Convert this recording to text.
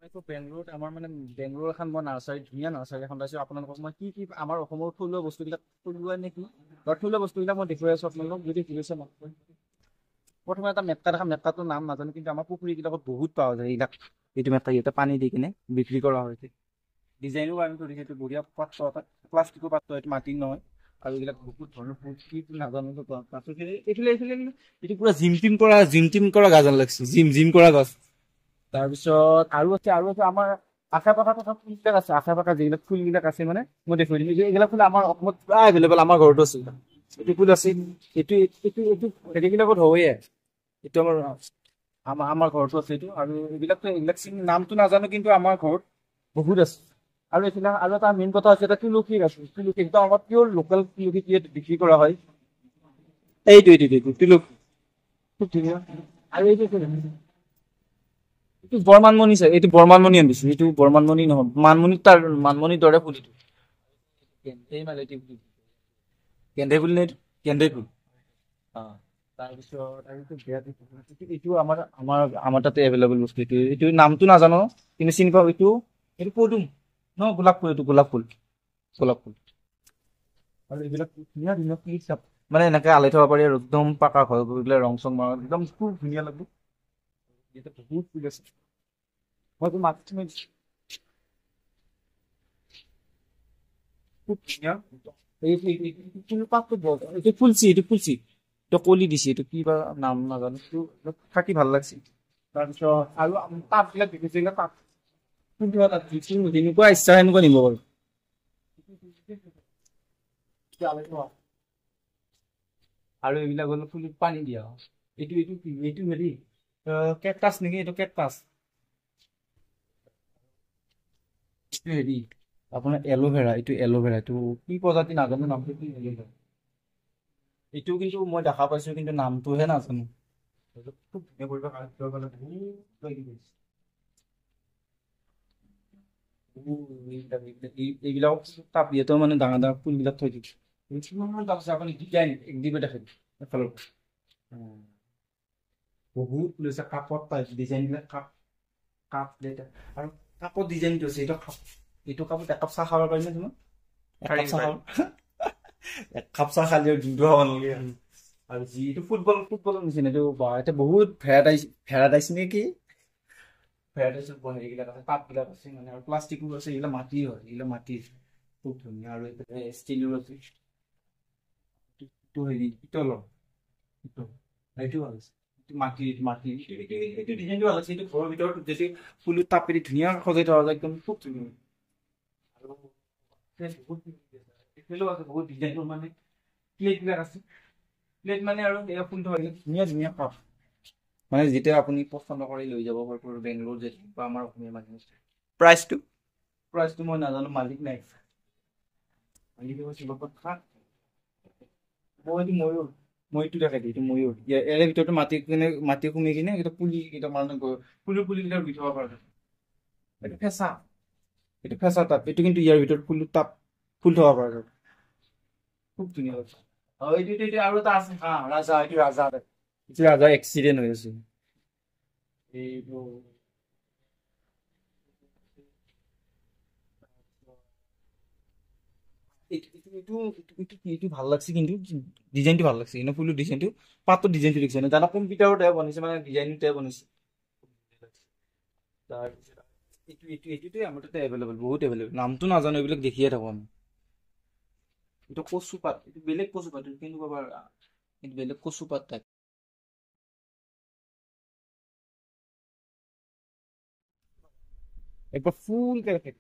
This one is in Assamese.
এইটো বেংগলোৰত আমাৰ মানে বেংগলোৰ এখন মই নাৰ্চাৰী, ধুনীয়া নাৰ্চাৰী এখন পাইছোঁ। আপোনালোকক মই কি কি আমাৰ অসমৰ থলুৱা বস্তুবিলাক, থলুৱা নে কি বা থলুৱা বস্তুবিলাক মই দেখুৱাই আছোঁ আপোনালোকক, যদি শুনিছে। প্ৰথমে এটা মেটকা দেখা, মেটকাটোৰ নাম নাজানো, কিন্তু আমাৰ পুখুৰীবিলাকত বহুত পোৱা যায় এইবিলাক। এইটো মেটকা ইয়াতে পানী দি কিনে বিক্ৰী কৰা হৈছে। ডিজাইনো আমি কৰিছোঁ, এইটো বঢ়িয়া পাত্ৰ এটা, প্লাষ্টিকৰ পাত্ৰ, এইটো মাটিৰ নহয়। আৰু এইবিলাক বহুত ধৰণৰ ফুল, কি ফুল নাজানো। এইফালে এইফালে এইটো পুৰা জিম টিম কৰা, জিম টিম কৰা গাছ লাগছে, জিম জিম কৰা গছ। তাৰপিছত আৰু আছে, আৰু আছে আমাৰ আশে পাশে থকা ফুলবিলাক আছে, আশে পাশে যিবিলাক ফুলবিলাক আছে মানে মই দেখুৱাই দিম। এইবিলাক ফুল আমাৰ অসমত পুৰা এভেইলেবল, আমাৰ ঘৰতো আছে। এইটো ফুল আছে, এইটো এইটো এইটো হেৰিবিলাকত হয়ে, এইটো আমাৰ আমাৰ আমাৰ ঘৰতো আছে এইটো। আৰু এইবিলাকতো এইবিলাক নামটো নাজানো, কিন্তু আমাৰ ঘৰত বহুত আছে। আৰু এইবিলাক আৰু এটা মেইন কথা হৈছে, এটা তুলসী গছ, তুলসী এইটো আমাৰ পিয়ৰ লোকেল তুলসী ইয়াত বিক্ৰী কৰা হয়। এইটো এইটো এইটো তুলসী খুব ধুনীয়া। আৰু এইটো এইটো বৰমানমণি চাই, এইটো বৰমানমণি আনিছো, এইটো বৰমানমণি নহয়, মানমণি, তাৰ মানমণিৰ দৰে ফুল এইটো। গেন্ধে ফুল নে এইটো? গেন্ধে ফুল। তাৰপিছত আৰু এইটো আমাৰ আমাৰ আমাৰ তাতে এভেইলেবল বস্তু। এইটো এইটো নামটো নাজানো, কিন্তু চিনি পাওঁ। এইটো এইটো পদুম ন, গোলাপ ফুল, এইটো গোলাপ ফুল, গোলাপ ফুল। আৰু এইবিলাক ধুনীয়া ধুনীয়া ফুল চাপ মানে এনেকে আলাই থব পাৰি, আৰু একদম পাকা ঘৰ গৈ পেলাই ৰং চং মাৰা একদম খুব ধুনীয়া লাগিব। ইয়াতে বহুত ফুল আছে। মইতো মাতি খুব ধুনীয়া এইটো ফুলচি, এইটো ফুলচি, এইটো কলি দিছে, এইটো কি বা নাম নাজানো, এইটো থাকি ভাল লাগছে। তাৰপিছত আৰু টাববিলাক দেখিছে, এইবিলাক টাব যেনেকুৱা ইচ্ছা সেনেকুৱা নিব পাৰো। আৰু এইবিলাক হ'ল ফুলিত পানী দিয়া। এইটো এইটো কি, এইটো হেৰি কেকটাছ নেকি, এইটো কেকটাছ। এইটো হেৰি আপোনাৰ এল'ভেৰা, এইটো এল'ভেৰা, এইটো কি প্ৰজাতি নাজানো নামটো কি। এইটো কিন্তু মই দেখা পাইছো, কিন্তু নামটোহে নাজানো। খুব ধুনীয়া পৰিৱেশ, এইবিলাক টাব ইয়াতেও মানে ডাঙৰ ডাঙৰ ফুলবিলাক থৈ দিছে। আপুনি ডিজাইন একদিবে দেখাই এফালৰ বহুত ফুল আছে। কাপত ডিজাইন বিলাক, কাপ কাপ আৰু কাপত ডিজাইনটো আছে। এইটো কাপ, এইটো কাপত একাপ চাহ খাব পাৰিম নে তোমাৰ? একাপ চাহ খাব, একাপ চাহ খালি আৰু দিনটো খাব নালাগে। আৰু যি এইটো ফুটবল, ফুটবলৰ নিচিনা এইটো, এতিয়া বহুত ভেৰাইটাইজ, ভেৰাইটাইজ নে কি, ভেৰাইটাইজ হেৰিবিলাক আছে, পাতবিলাক আছে মানে। আৰু প্লাষ্টিকো আছে, এইবিলাক মাটি হয়, এইবিলাক মাটিৰ খুব ধুনীয়া। আৰু এইফালে ষ্টিলো আছে। এইটো হেৰি পিতলৰ, পিতল এইটো ভাল আছে। এইটো মাটিৰ, মাটিৰ এইটো ডিজাইনটো ভাল আছে। এইটো ঘৰৰ ভিতৰত যদি ফুলৰ টাপেদি ধুনীয়া সজাই থোৱা যায়, একদম খুব ধুনীয়া। আৰু বহুত এইফালেও আছে বহুত ডিজাইনৰ মানে প্লেটবিলাক আছে। প্লেট মানে আৰু এয়া ফুল থোৱা ধুনীয়া ধুনীয়া কাপ, মানে যেতিয়া আপুনি পচন্দ কৰি লৈ যাব পাৰিব বেংগলোৰ যে বা আমাৰ অসমীয়া মানুহ। প্ৰাইচটো, প্ৰাইচটো মই নাজানো, মালিক নাই, মালিকে কৈছে কথা। মই এইটো ময়ূৰ, ময়ূৰটো দেখাই দিওঁ। এইটো ময়ূৰ, ইয়াৰে ভিতৰতো মাটি কিনে, মাটি সুমি কিনে এইটো পুলি কেইটা মানে ফুলৰ পুলিবিলাক ৰুই থব পাৰে। এইটো ফেঁচা, এইটো ফেঁচা টাপ, এইটো কিন্তু ইয়াৰ ভিতৰত ফুলৰ টাপ ফুল থব পাৰে, খুব ধুনীয়া লাগছে। অ এইটো এইটো আৰু এটা আছে, হা ৰাজা, এইটো ৰাজা, এইটো ৰাজা এক্সিডেণ্ট হৈ আছে। এইটো এইটো এইটো এইটো ভাল লাগছে, কিন্তু ডিজাইনটো ভাল লাগছে। কিন্তু ফুলৰ ডিজাইনটো, পাতৰ ডিজাইনটো দেখিছে নে? জানা কম্পিউটাৰতে বনাইছে, মানে ডিজাইনটোতে বনাইছে। তাৰপিছত এইটো এইটো এইটোতে আমাৰ তাতে এভেইলেবল, বহুত এভেইলেবল। নামটো নাজানো, এইবিলাক দেখিয়ে থাকোঁ আমি। এইটো কচু পাত, এইটো বেলেগ কচু পাত, এইটো কেনেকুৱা, এইটো বেলেগ কচু পাত টাইপ। একবাৰ ফুলকে ৰাখে।